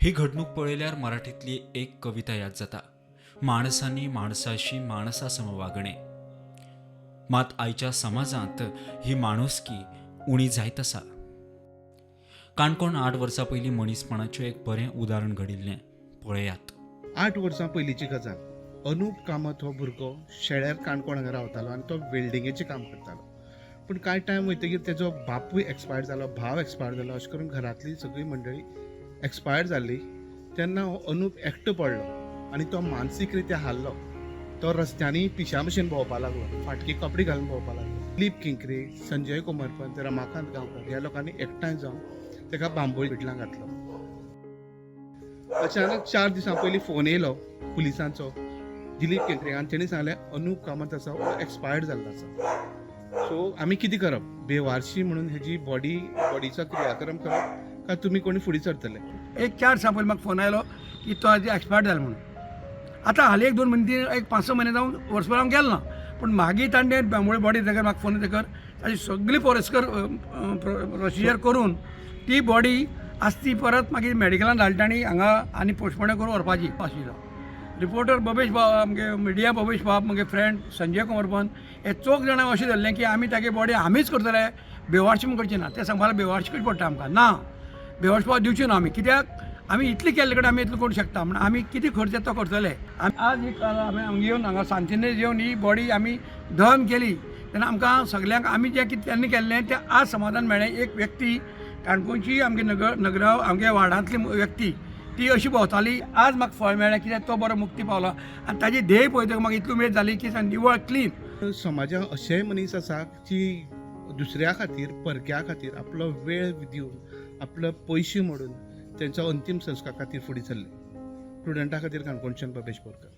ही घडणूक पळयल्यार मराठींतली एक कविता याद जाता, माणसांनी माणसाशी माणसासम वागणे. मात आयच्या समाजांत ही माणुसकी उणी जायत आसा. काणकोण 8 वर्सां पयलीं मनीसपणाचें एक बरें उदाहरण घडिल्लें पळयात. 8 वर्सां पयलींची गजाल. अनुप कामत हो भुरगो शेळ्यार काणकोण हांगा रावतालो आनी तो वेल्डिंगेचें काम करतालो. पूण कांय टायम वयतकीर तेजो बापूय एक्सपायर्ड जालो, भाव एक्सपायर्ड जालो, अशें करून घरांतली सगळी मंडळी एक्सपायर्ड जाल्ली. तेन्ना हो अनुप एकटो पडलो आनी तो मानसीक रित्या हारलो. तो रस्त्यांनी पिश्या भशेन भोंवपा लागलो, फाटके कपडे घालून भोंवपा लागलो. दिलीप केंकरे, संजय कोमरपंत, रमाकांत गांवकर ह्या लोकांनी एकठांय जावन ताका बांबोळी बिडलां घातलो. अचानक 4 दिसां पयलीं फोन येयलो पुलिसांचो दिलीप केंकरे आनी तेणी सांगलें अनुप कामत आसा हो एक्सपायर्ड जाल्लो आसा. सो आमी कितें करप, बेवारशी म्हणून हेजी बॉडीचो क्रियाक्रम करप काय तुमी कोणी फुडें सरतले? एक 4 दिसां पयलीं म्हाका फोन आयलो की तो आज एक्सपायर्ड जालो म्हणून. आतां हालीं 1-2 म्हयने 1 5-6 म्हयने जावन वर्सभर हांव गेलो ना, पूण मागीर ताणें बांबोळे बॉडी जाल्यार म्हाका फोन येतकर ताजी सगळी फॉरेस्कर प्रोसिजर करून ती बॉडी आज ती परत मागीर मेडिकलान धाडटा आनी हांगा आनी पोस्टमॉर्टम करून व्हरपाची आशिल्लो. रिपोर्टर बबेश बाब, आमगे मिडिया बबेश बाब, म्हगे फ्रेंड संजय कोमरपंत, हे चौग जाणां अशें धरलें की आमी तागे बॉडी आमीच करतले, बेवारशी म्हूण करची ना. ते सांगपाक बेवारशी करची पडटा आमकां. ना, बेवारशी पाव दिवची ना आमी, कित्याक आमी इतली केल्ले कडेन आमी इतलें करूंक शकता म्हण आमी कितें खर्च येता तो करतले. आमी आज एक आमी हांगा येवन हांगा सांतिनेज येवन ही बॉडी आमी दहन केली तेन्ना आमकां सगल्यांक आमी जें कितें तेन्ना केल्लें तें आज समाधान मेळ्ळें. एक व्यक्ती काणकोणची आमगे नगराव आमगे वार्डांतली व्यक्ती ती अशी भोंवताली, आज म्हाका फळ मेळ्ळें कित्याक तो बरो मुक्ती पावलो आनी ताजी ध्येय पळयतकच म्हाका इतली उमेद जाली की निवळ क्लीन. समाजात अशेय मनीस आसा की दुसऱ्या खातीर, परक्या खातीर आपलो वेळ दिवन, आपलो पयशे मोडून तेंचो अंतीम संस्कार खातीर फुडें सरले. प्रुडंटा खातीर काणकोणच्यान बबेश बोरकर.